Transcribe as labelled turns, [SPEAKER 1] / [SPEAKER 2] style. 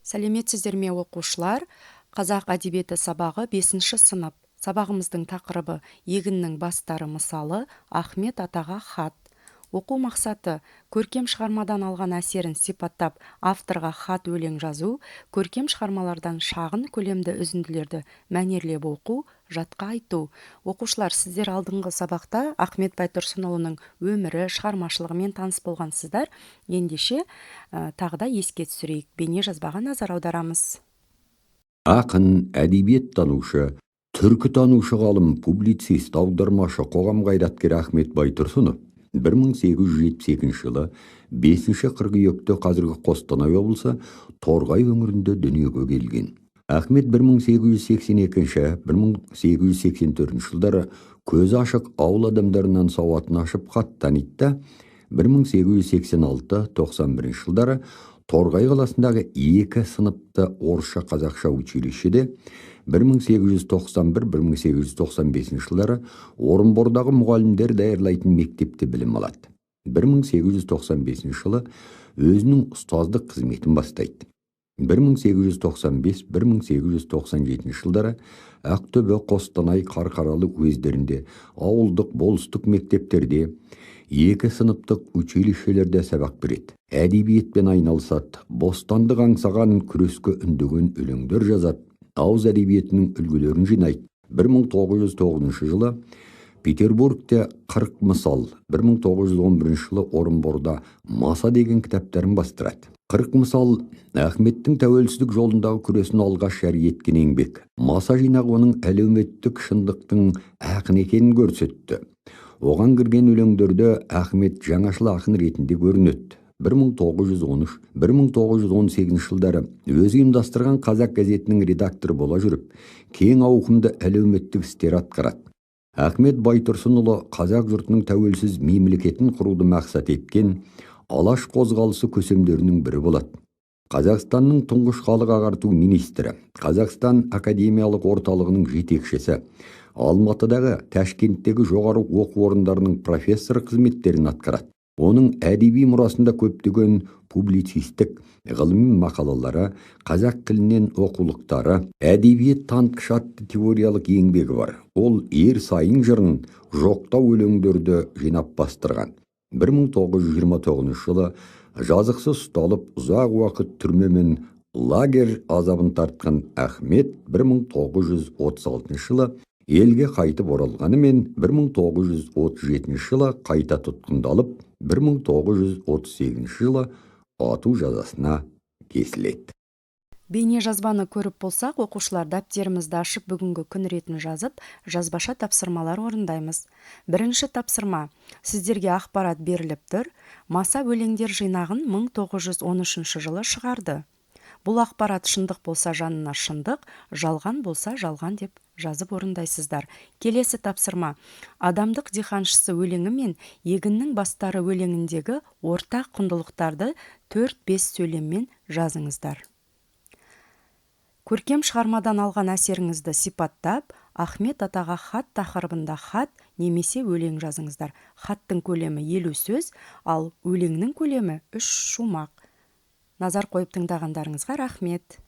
[SPEAKER 1] Сәлеметсіздер ме, оқушылар! Қазақ әдебиеті сабағы, бесінші сынып. Сабағымыздың тақырыбы: «Егіннің бастары мысалы», Ахмет атаға хат. Оқу мақсаты: көркем шығармадан алған әсерін сипаттап, авторға хат, өлең жазу, көркем шығармалардан шағын көлемді үзінділерді мәнерлеп оқу, жатқа айту. Оқушылар, сіздер алдыңғы сабақта Ахмет Байтұрсынұлының өмірі, шығармашылығымен таныс болғансыздар. Ендеше, тағы да еске түсірейік, бейне жазбаға назар аударамыз.
[SPEAKER 2] Ақын, әдебиеттанушы, түркітанушы ғалым, публицист, аудармашы, қоғам қайраткері Ахмет Байтұрсынов 1872 жылы 5 қыркүйекте қазіргі Қостанай облысы, Торғай өңірінде дүниеге келген. Ахмет 1882-1884 жылдары көзі ашық ауыл адамдарынан сауатын ашып, хат таниды да, 1886-91 жылдары Торғай қаласындағы екі сыныпты орысша-қазақша училищеде, 1891-1895 жылдары Орынбордағы мұғалімдер даярлайтын мектепте білім алады. 1895 жылы өзінің ұстаздық қызметін бастайды. 1895-1897 жылдары Ақтөбе, Қостанай, Қарқаралы уездерінде ауылдық, болыстық мектептерде, екі сыныптық училищелерде сабақ береді. Әдебиетпен айналысады, бостандық аңсаған, күреске үндеген өлеңдер жазады, ауыз әдебиетінің үлгілерін жинайды. 1909 жылы Петербургте «40 мысал», 1911 жылы Орынборда «Маса» деген кітаптарын бастырады. «40 мысал» — Ахметтің тәуелсіздік жолындағы күресін алғаш жария еткен еңбек. «Маса» жинағы оның әлеуметтік шындықтың ақын екенін көрсетті. Оған кірген өлеңдерде Ахмет жаңашыл ақын ретінде көрінеді. 1913-1918 жылдары өзі ұйымдастырған «Қазақ» газетінің редакторы бола жүріп, кең ауқымды әлеуметтік істер атқарады. Ахмет Байтұрсынұлы қазақ жұртының тәуелсіз мемлекетін құруды мақсат еткен Алаш қозғалысы көсемдерінің бірі болады. Қазақстанның тұңғыш халық ағарту министрі, Қазақстан академиялық орталығының жетекшісі, Алматыдағы, Ташкенттегі жоғары оқу орындарының профессоры қызметтерін атқарады. Оның әдеби мұрасында көптеген публицистік, ғылыми мақалалары, қазақ тілінен оқулықтары, «Әдебиет танытқыш» атты теориялық еңбегі бар. Ол «Ер Сайын» жырын, жоқтау өлеңдерді жинап бастырған. 1929 жылы жазықсыз ұсталып, ұзақ уақыт түрме мен лагерь азабын тартқан Ахмет 1936 жылы елге қайтып оралғанымен, 1937 жылы қайта тұтқындалып, 1938 жылы ату жазасына кесіледі.
[SPEAKER 1] Бейне жазбаны көріп болсақ, оқушылар, дәптерімізді ашып, бүгінгі күн ретін жазып, жазбаша тапсырмалар орындаймыз. Бірінші тапсырма. Сіздерге ақпарат беріліп тұр. Маса өлеңдер жинағын 1913 жылы шығарды. Бұл ақпарат шындық болса, жанына «шындық», жалған болса, «жалған» деп жазып орындайсыздар. Келесі тапсырма. «Адамдық диханшысы» өлеңі мен «Егіннің бастары» өлеңіндегі ортақ құндылықтарды 4-5 сөйлеммен жазыңыздар. Көркем шығармадан алған әсеріңізді сипаттап, Ахмет атаға хат тақырыбында хат немесе өлең жазыңыздар. Хаттың көлемі 50 сөз, ал өлеңнің көлемі үш шумақ. Назар қойып тыңдағандарыңызға рахмет.